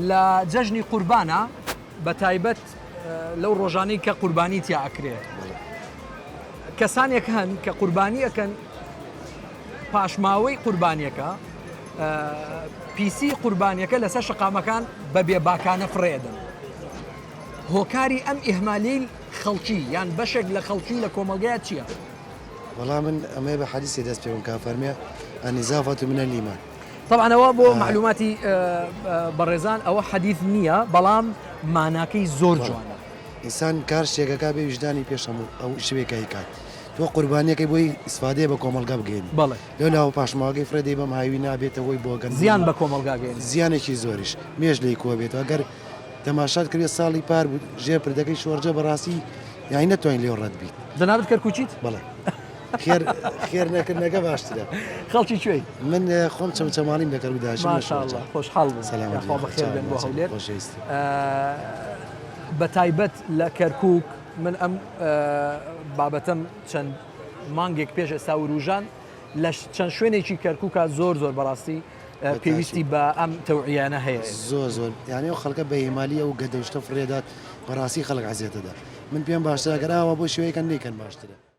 لە جەژنی قوربانا بە تایبەت لەو ڕۆژانەی کە قوربانی تیا ئەکرێ کەسانێک هەن کە قوربانی ئەکەن پاشماوەی قوربانیەکە پیسی قوربانیەکە لەسەر شەقامەکان بە بێباکانە فڕێدەن هۆکاری ئەم ئیهمالیەی خەڵکی یان بەشێک لە خەڵکی لە کۆمەڵگەیا چییە؟ وەڵا من ئەمەیە بە حەدیسێ دەست پێ بکەم کە فەرمێ النظافة من الایمان. تەبعەن ئەوە بۆ مەعلوماتی بەڕێزان ئەوە حەدیث نییە بەڵام ماناکەی زۆر جوانە. ئینسان کار شتێکەکا بێ ویژدانی پێش هەموو ئەو شوێکە ئەیکات تۆ قوربانیەکەی بۆی ئیسفادەیە بە کۆمەڵگا بگەینی بەڵێ. لەو لاوە پاشماوەکەی فڕێ دەی بەم هاوی نابێتە هۆی بۆگەن زیان بە کۆمەڵگا گەیەنێ. زیانێکی زۆریش مێش لێی کۆ بێتەوە گەر تەماشات کردبێت ساڵی پار بوو ژێر پردەکەی شۆرجە بەڕاستی یانی نەتوانین لێو ڕەت بیت. جەنابت کەرکوکیت؟ بەڵێ خێر خێر نەکردنەکە باشترە. خەڵکی کوێی؟ من خۆم چەمچەماڵیم لە کەرکوک داشم لە شۆرجە. ماشاءاللە خۆشحاڵ بووم. سەلامەت یاخوا بی بەخێر بێن بۆ هەولێر. خۆشەویستی. بە تایبەت لە کەرکوک من ئەم بابەتەم چەند مانگێک پێش ئێستا وروژان لە چەند شوێنێکی کەرکوکا زۆر زۆر بەڕاستی پێویستی بە ئەم تەوعیانە هەیە. زۆر زۆر یانی ئەو خەڵکە بە ئیهمالی ئەو گەدە و شتە فڕێدات بەڕاستی خەڵک عەزێتەدا من پێم باشترە گەر ئاوا بۆ شێوەیەکەن نەیکەن باشترە.